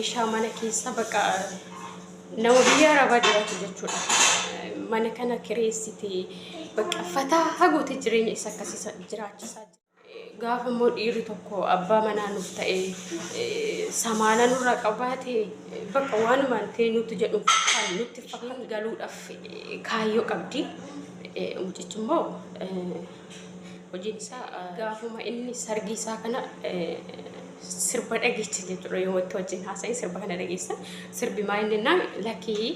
Meeshaa mana keessa bakka nama biyya arabaa jiraatu jechuudha. Mana kana kireessitee bakka fataa hagootee jireenya isa akkasii jiraachisaa jira. Gaafa immoo dhiirri tokko abbaa manaa nuuf ta'ee samaana nurraa qabaate bakka waanumaan ta'e nutti jedhu kan nutti fakkaatu galuudhaaf kaayyoo qabdi. Mucichi immoo hojiin isaa gaafuma inni sargii isaa kana sirba dhageecha jechuudha yoo itti wajjin haasa'e sirba kana dhageessa sirbi maa inni naan lakkii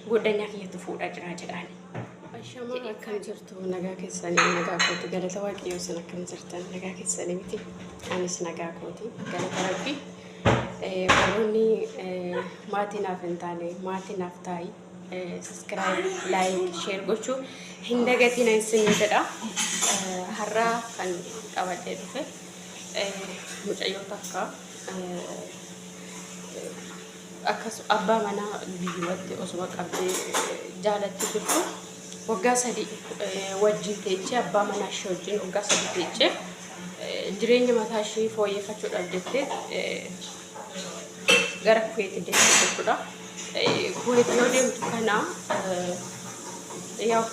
goddanyaa kiyyatu fuudhaa jira jedhaan. Ashamaa akkam jirtu nagaa keessanii nagaa kooti galata waaqayyoo isin akkam jirtan nagaa keessanii miti anis nagaa kooti galata rabbi warroonni maatii naaf hin taane maatii naaf taa'i subscribe like share gochuu hin dagatiin isin jedha har'a kan qabadhee dhufe mucayyoo takka akkas abbaa manaa biyyumatti osuma qabdee jaalatti jirtu waggaa 3 wajjin teechee abbaa manaa ishee wajjin waggaa 3 teechee jireenya mataa ishee fooyyeffachuudhaaf jettee gara Kuweet deemte jechuudha. Kuweet yoo deemtu kana yaa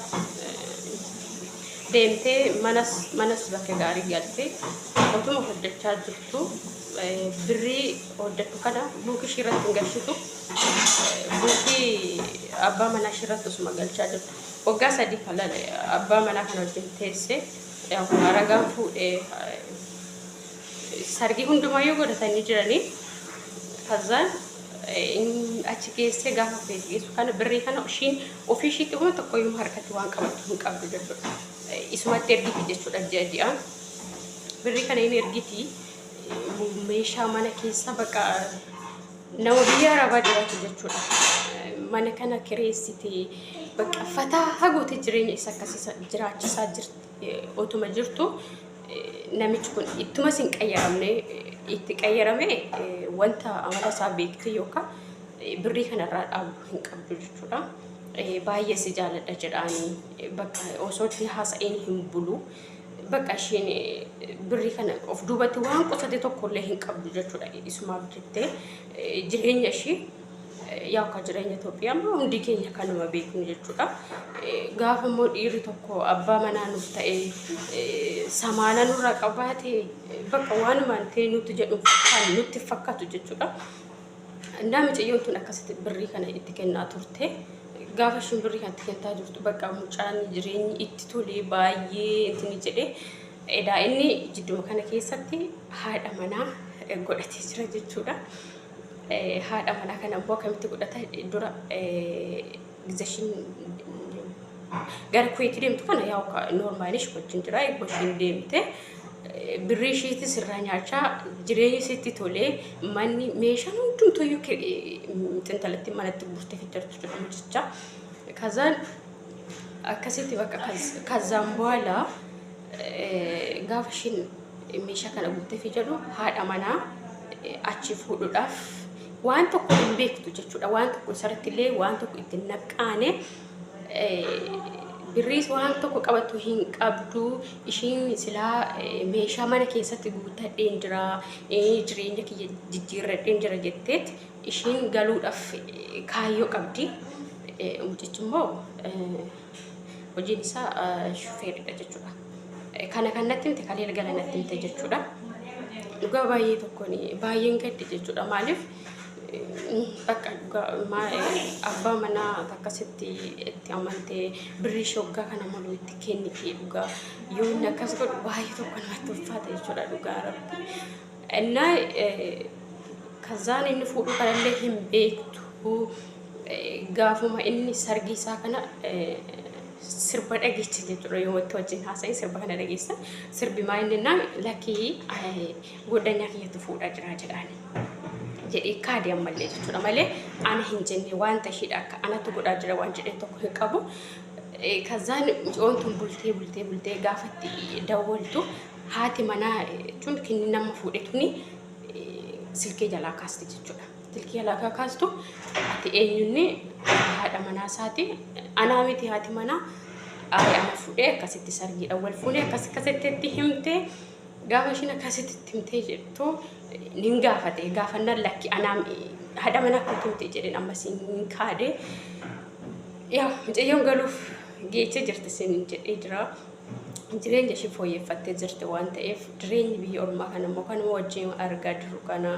deemtee manas manas bakka gaarii galtee otuma hojjechaa jirtu birrii hojjettu kana buukii ishii irratti hin galchitu. Buukii abbaa manaa ishii irratti osuma galchaa jirtu. Waggaa 3 kan abbaa manaa kana wajjin teesse ragaan fuudhee sargii hundumaayyuu godhatanii jiranii. Kazaan achi geessee gaafa feeti geessu kana birrii kana ishiin ofii ishiitti waan tokkoyyuu harkatti waan qabattu hin qabdu jechuudha. Isumatti ergiti jechuudha ji'a ji'aan. Birrii kana hin ergiti meeshaa mana keessa bakka nama biyya arabaa jiraatu jechuudha. Mana kana kireessitee bakka fataa hagootee jireenya isa akkasii jiraachisaa jirti otuma jirtu namichi kun ittumas hin qayyaramne itti qayyarame wanta amala isaa beektee yookaan birrii kanarraa dhaabu hin qabdu jechuudha. Baay'ee si jaaladha jedhaanii bakka osoo itti haasa'een hin bulu. Bakka isheen birrii kana of duubatti waan qusate tokkollee hin qabdu jechuudha. Isumaaf jettee jireenya ishee yaa akka jireenya Itoophiyaa immoo hundi keenya kanuma beeknu jechuudha. Gaafa immoo dhiirri tokko abbaa manaa nuuf ta'ee samaana nurraa qabaate bakka waanumaan ta'e nutti jedhu kan nutti fakkaatu jechuudha. Innaa micayyoon tun akkasitti birrii kana itti kennaa turte. Gaafa ishiin birrii kana itti kennaa jirtu bakka mucaan jireenyi itti tolee baay'ee intini jedhee edaa inni jidduma kana keessatti haadha manaa godhatee jira jechuudha. Haadha manaa kana immoo akkamitti godhata dura gizashin gara Kuweetii deemtu kana yaa noormaalish wajjin jira eeguma ishiin deemte birrii ishiitis irraa nyaachaa jireenyi isitti tolee manni meeshaan hundumtuyyuu xintalatti manatti guurtee jirtu jedha mucicha. Kazaan akkasitti bakka kazaan booda gaafa ishiin meeshaa kana guutteefi jedhu haadha manaa achi fuudhuudhaaf waan tokko hin beektu jechuudha. Waan tokko isarratti illee waan tokko itti hin naqqaane birriis waan tokko qabattu hin qabdu. Ishiin silaa meeshaa mana keessatti guuttadheen jira jireenya kiyya jijjiirradheen jira jetteet ishiin galuudhaaf kaayyoo qabdi. Mucichi immoo hojiin isaa shufeeridha jechuudha. Kana kan natti himte kalee galgala natti himte jechuudha. Dhugaa baay'ee tokkoon baay'een gadde jechuudha. Maaliif bakka dhugaa abbaa manaa akkasitti itti amantee birrii ishee waggaa kana malu itti kennitee dhugaa yoo inni akkas godhu baay'ee tokko namatti ulfaata jechuudha dhugaa rabbi. Innaa kazaan inni fuudhuu kanallee hin beektu. Gaafuma inni sargii isaa kana sirba dhageecha jechuudha yoo itti wajjin haasa'e sirba kana dhageessa sirbi maa inni naan lakkii goddanyaa kiyyatu fuudhaa jira jedhaan jedhee kaade ammallee jechuudha malee ana hin jenne wanta ishiidha akka anatu godhaa jira waan jedheen tokko hin qabu. Kazaan mucoon tun bultee bultee bultee gaafa itti dawwaltu haati manaa jechuun kinni nama fuudhe tuni silkee jalaa kaasti jechuudha. Silkii jalaa kaastu ati eenyunni haadha manaa isaati anaa miti haati manaa ana fuudhee akkasitti sargiidhaan wal fuunee akkas akkasitti itti himte. Gaafa ishiin akkasitti itti himtee jettu nin gaafate. Gaafannaan lakki anaa haadha manaa kootti himte jedheen ammas hin kaade. Yaa mucayyoon galuuf geechee jirti isin jedhee jira. Jireenya ishee fooyyeffattee jirti waan ta'eef jireenyi biyya ormaa kana immoo kanuma wajjin argaa jirru kana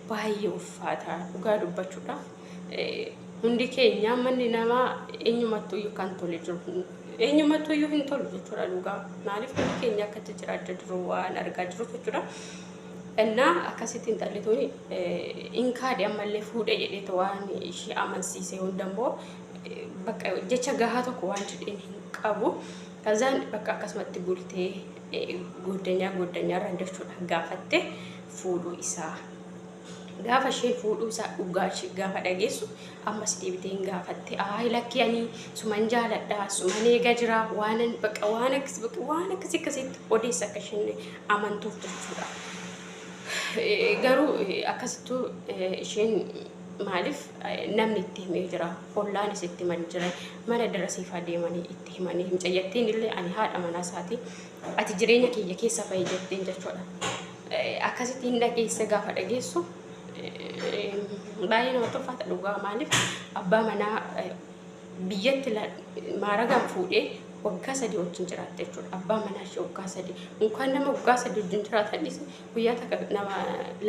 baay'ee ulfaata dhugaa dubbachuudhaaf. Hundi keenya manni namaa eenyumattuyyuu kan tole jiru eenyumattuyyuu hin tolu jechuudha dhugaa. Maaliif hundi keenya akkatti jiraachaa jiru waan argaa jiru jechuudha. Innaa akkasitti intalli tuni hin kaade ammallee fuudhe jedheetu waan ishee amansiise hundammoo bakka jecha gahaa tokko waan jedheen hin qabu. Kazaan bakka akkasumatti bultee gooddanyaa gooddanyaarra jechuudha gaafatte fuudhuu isaa. Gaafa isheen fuudhuu isaa dhugaa ishee gaafa dhageessu ammas deebitee hin gaafatte. Ayi lakki ani suman jaaladha suman eega jira waan bakka waan akkasii bakka waan akkasii akkasitti odeessa akka isheen amantuuf jechuudha. Garuu akkasittuu isheen maaliif namni itti himee jira ollaanis itti himanii jira mana darasiifaa deemanii itti himanii mucayyattiin illee ani haadha manaa isaati ati jireenya kiyya keessa bahi jetteen jechuudha. Akkasitti hin dhageesse gaafa dhageessu baay'ee namatti ulfaata dhugaa maaliif abbaa manaa biyyatti maaragaan fuudhee waggaa 3 wajjin jiraatte jechuudha. Abbaa manaa ishee waggaa 3. Unkaan nama waggaa 3 wajjin jiraatan dhiise guyyaa takka nama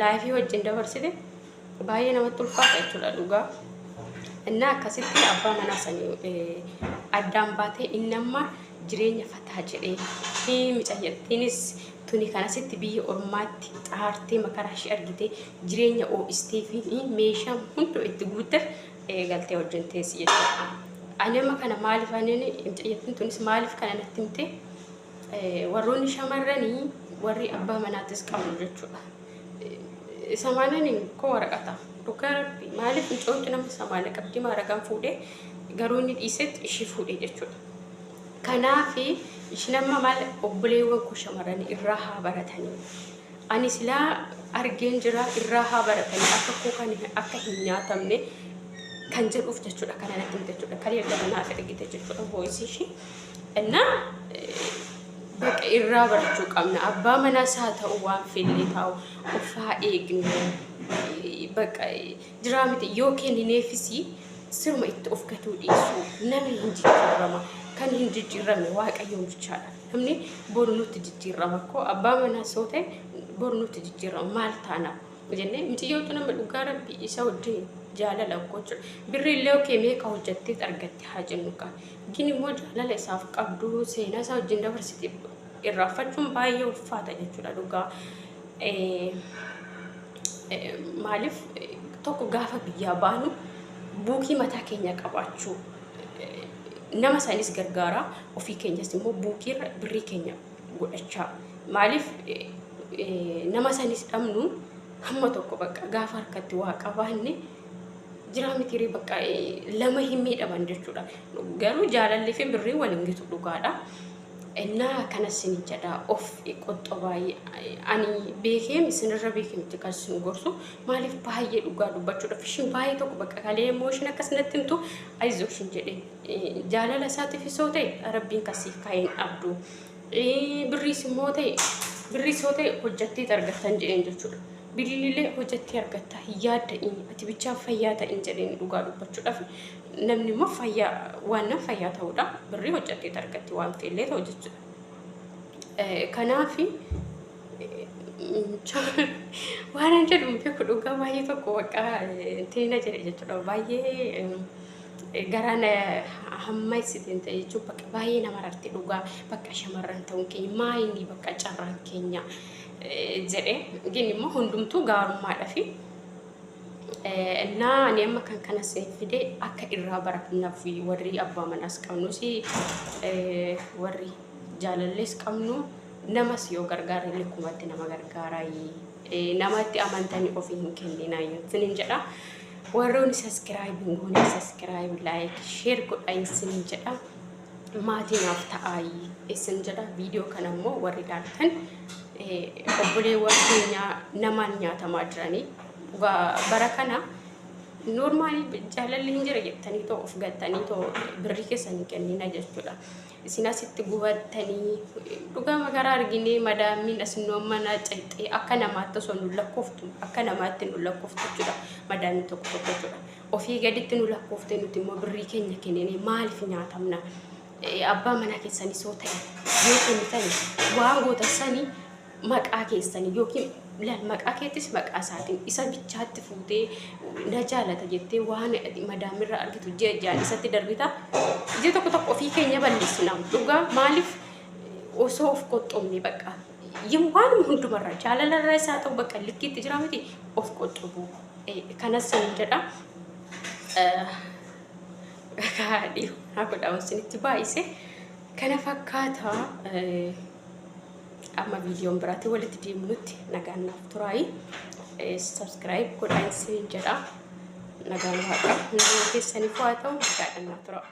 laayifii wajjin dabarsite baay'ee namatti ulfaata jechuudha dhugaa. Innaa akkasitti abbaa manaa sanii addaan baatee inni amma jireenya fataa jedhee micayyattiinis tuni kanasitti biyya ormaatti xaartee makaraa ishee argitee jireenya oo'istee fi meeshaa hunduu itti guutteef galtee wajjin teessi jechuudha. Ani amma kana maaliif ani micayyattiin tunis maaliif kana natti himte warroonni shamarranii warri abbaa manaattis qabnu jechuudha. Samaanani koo waraqata. Dhugaa rabbi maaliif mucoontu nama samaana qabdi maaragaan fuudhee garuu inni dhiisetti ishii fuudhee jechuudha. Kanaafi ishiin amma maal obboleewwan koo shamarranii irraa haa baratanii. Ani silaa argeen jira irraa haa baratanii akka koo kan akka hin nyaatamne kan jedhuuf jechuudha kana natti himte jechuudha. Kan erga naaf ergite jechuudha voice ishii. Innaa bakka irraa barachuu qabna. Abbaa manaas haa ta'u waan fillee taa'u of haa eegnu. Bakka jiraa miti yoo kennineefis siruma itti of gatuu dhiisuu namni hin jijjiirama. Kan hin jijjiiramne Waaqayyoon bichaadha. Namni boru nutti jijjiirama koo abbaa manaas yoo ta'e boru nutti jijjiirama maal taana jennee miciyyootu nama dhugaa rabbi isa wajjin jaalala gochuudha. Birri illee okee meeqa hojjattee argatte haa jennu kaa. Gin immoo jaalala isaaf qabdu seenaa isaa wajjin dabarsite irraanfachuun baay'ee ulfaata jechuudha dhugaa. Maaliif tokko gaafa biyyaa baanu buukii mataa keenya qabaachuu nama sanis gargaara ofii keenyas immoo buukiirra birrii keenya godhachaa maaliif nama sanis dhabnu hamma tokko bakka gaafa harkatti waa qabaanne jiraa mitiiree bakka lama hin miidhaman jechuudha. Garuu jaalalli fi birrii wal hin gitu dhugaadha. Innaa kanas isin jedha of qoxxobaa ani beekee isinirra beekee miti kan isin gorsu maaliif baay'ee dhugaa dubbachuudhaaf ishiin baay'ee tokko bakka kalee immoo ishiin akkas natti himtu ayizoo ishiin jedhe jaalala isaatiif isoo ta'e rabbiin kasiif kaa'een dhabdu birriis immoo ta'e birriis yoo ta'e hojjattee argattan jedheen jechuudha. Bilililee hojjattee argatta hin yaadda'iin ati bichaa fayyaa ta'in jedheen dhugaa dubbachuudhaaf namni immoo fayyaa waan nan fayyaa ta'uudha birrii hojjattee argatti waan feellee ta'u jechuudha. Kanaaf waan an jedhu hin beeku dhugaa baay'ee tokko bakka teena jedhe jechuudha baay'ee garaa na hamma isitiin ta'e jechuun bakka baay'ee nama rarti dhugaa bakka shamarran ta'uun keenya maa inni bakka carraan keenya jedhe gin immoo hundumtuu gaarummaadha fi innaa ani amma kan kana isin fide akka irraa baratnaaf warri abbaa manaas qabnus warri jaalallees qabnu namas yoo gargaarre likkumatti nama gargaaraa namatti amantanii ofii hin kenninaa isinin jedha. Warroonni subscribe hin goone subscribe like share godhaa isinin jedha. Maatii naaf ta'aa isin jedha. Viidiyoo kana immoo warri ilaaltan obboleewwan keenya namaan nyaatamaa jiranii bara kana Normaalii jaalalli hin jira jettanii too of gattanii too birrii keessan hin kennina jechuudha. Isin asitti gubattanii dhugaa magaraa arginee madaamiin as nu mana cayxee akka namaatti osoo nu lakkooftu, akka namaatti nu lakkooftu jechuudha. Madaamiin tokko tokko jechuudha. Ofii gaditti nu lakkooftee nuti immoo birrii keenya kenninee maaliif nyaatamna? Abbaa manaa keessanis yoo ta'e yoo kennitan waan gootan sanii maqaa keessanii yookiin laal maqaa keettis maqaa isaatiin isa bichaatti fuutee na jaalata jettee waan madaamirraa argitu ji'a ji'aan isatti darbita. Ija tokko tokko ofii keenya balleessina. Dhugaa maaliif osoo of qoxxoomne bakka waan hundumarra jaalalarra isaa ta'u bakka likkiitti jira miti of qoxxobuu. Kanas sin jedha. Dhiifama godhaa isinitti baay'ise. Kana fakkaata. Amma viidiyoon biraatti walitti deemnutti nagaan naaf turaayi. Subscribe godhaa isiniin jedha. Nagaan Waaqa hunduma keessaniif haa ta'u, nagaadhaan naaf turaa.